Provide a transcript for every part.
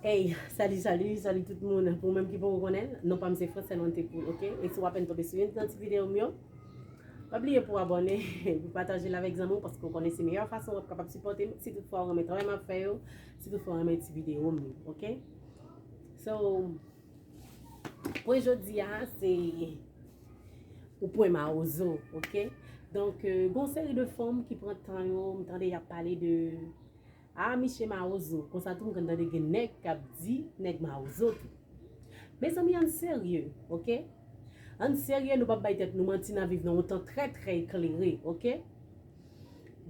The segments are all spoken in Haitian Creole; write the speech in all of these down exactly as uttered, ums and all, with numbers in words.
Hey, salut, salut, salut tout moun. Pou ou menm ki poko konnen, non pa m se Francel Montepoul, ok? E si w apèn tonbe sou youn nan ti videyo m yo, pa bliye pou abòne, pou pataje l avèk zanmi w, paske w konnen se meyè fason w ap kapab sipòte m, si toutfwa w renmen travay m ap fè yo, si toutfwa w renmen ti videyo m yo, ok? So, pwen jodi a, se ou pwen mawozo, ok? Donk, euh, gon seri de fanm ki pran tan yo, m tande y ap pale de, ah, misye mawozo. Konsa tou, m konn tande gen nèg k ap di nèg mawozo tou. Mezanmi, ann serye, ok? Ann serye, nou p ap bay tèt nou manti, n ap viv nan yon tan trè, trè eklere, ok?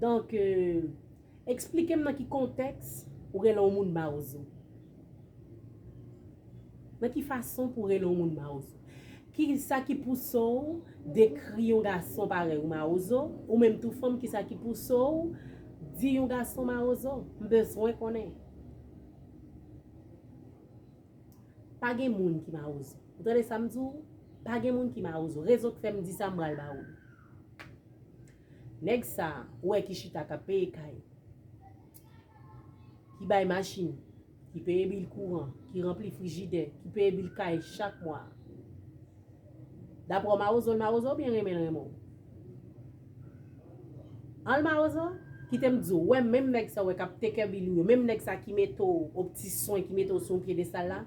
Donk, euh, eksplike m nan ki kontèks ou rele yon moun mawozo. Nan ki fason pou rele yon moun mawozo? Ki sa ki pouse w dekri yon gason parèy ou mawozo? Ou menm tou fanm, ki sa ki pouse w di yon gason mawozo? M bezwen konnen. Pa gen moun ki mawozo. Ou tande sa m di w? Pa gen moun ki mawozo. Rezon k fè m di sa, m pral ba ou l. Nèg sa, ou wè, ki chita k ap peye kay, ki bay machin, ki peye bil kouran, ki ranpli frijidè, ki peye bil kay chak mwa. Daprè w, mawozo l mawozo oubyen renmen l renmen w? An l mawozo? Kite m di w, wè, menm nèg sa, wè, k ap take care bil ou yo, menm nèg sa ki mete w o pti swen, ki mete w sou yon pyedestal la,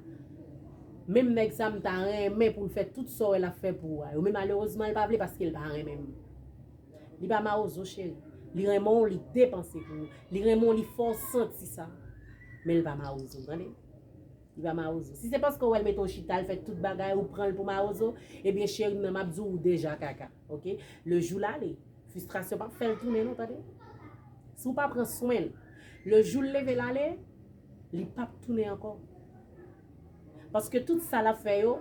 menm nèg sa, m ta renmen pou l fè tout sa w wè l ap fè pou ou a yo, men malerezman, l pa vle paske l pa renmen m. Li pa mawozo, cheri. Li renmen w, li depanse pou ou. Li renmen w, li fè w santi sa. Men l pa mawozo, tande? Li pa mawozo. Si se paske w wè l mete w chita, l fè tout bagay, ou pran l pou mawozo, ebyen, cheri m nan, m ap di w, ou deja kaka, ok? Le jou l ale, fristrasyon p ap fè l tounen, non, tande? Si w pa pran swen l, le jou l leve l ale, li p ap tounen ankò. Paske tout sa l ap fè yo,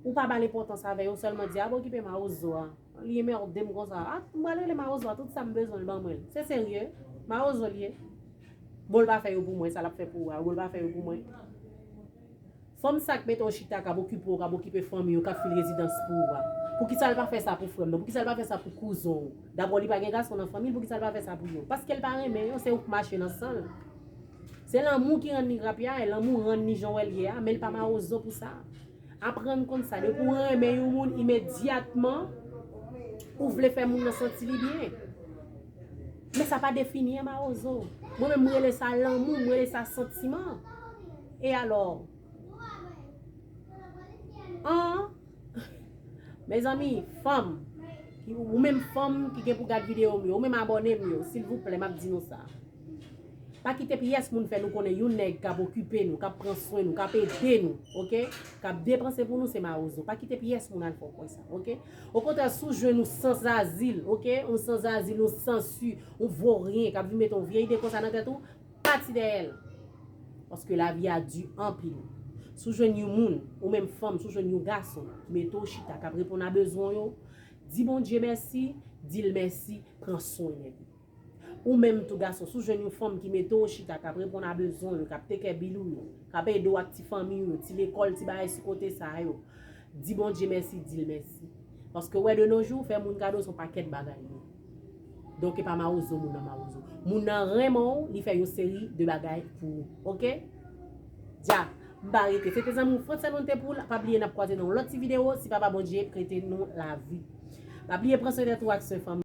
ou pa ba l enpòtans avè yo, sèlman di, "A, bon, okipe mawozo a. Li enmède m konsa. A, m pral rele mawozo a, tout sa m bezwen, l ban mwen l." Se serye? Mawozo l ye? Bon, l pa fè yo pou mwen, sa l ap fè pou ou a, bon, l pa fè yo pou mwen. Fanm sa k mete w chita, k ap okipe w, k ap okipe fanmi w, k ap fil rezidans pou ou a. Poukisa l pa fè sa pou frè m nan? Poukisa l pa fè sa pou kouzen w? Dabò, li pa gen gason nan fanmi l, poukisa l pa fè sa pou yo? Paske l pa renmen yo, se ou k mache nan san l. Se lanmou ki rann li rapyay, lanmou rann li jan w wè l ye a, men l pa mawozo pou sa. Aprann konn sa, depi w renmen yon moun, imedyatman, ou vle fè moun nan santi li byen. Men sa pa defini an mawozo. Mwen menm, m rele sa lanmou, m rele sa santiman. E alò? An? Mezanmi, fanm, ki, ou menm fanm ki gen pou gad videyo m yo, ou menm abòne m yo, silvouplè, m ap di nou sa. Pa kite pyès moun fè nou konnen yon nèg k ap okipe nou, k ap pran swen nou, k ap ede nou, ok? K ap depanse pou nou, se mawozo. Pa kite pyès moun al fè w kwè sa, ok? Okontrè, si w jwenn yon sanzazil, ok? Yon sanzazil, yon sansi, yon voryen k ap vin mete yon vye ide konsa nan tèt ou, pati dèyè l. Paske lavi a di anpil. Si w jwenn yon moun, ou menm fanm, si w jwenn yon gason ki mete w chita, k ap reponn a bezwen w yo, di Bondye mèsi, di l mèsi, pran swen nèg ou. Ou menm tou gason, si w jwenn yon fanm ki mete w chita, k ap reponn a bezwen w yo, k ap take care bil ou yo, k ap ede w ak ti fanmi w yo, ti lekòl, ti bagay sou kote sa yo, di Bondye mèsi, di l mèsi. Paske w wè de nos jours, fè moun kado se yon pakèt bagay li ye. Donk, e pa mawozo moun nan mawozo. Moun nan renmen w, li fè yon seri de bagay pou ou. Ok? Dja, m pa rete. Se te zanmi w Francel Montepoul. Pa bliye n ap kwaze nan yon lòt ti videyo, si Papa Bondye prete nou lavi. Pa bliye pran swen tèt ou ak swen fanmi.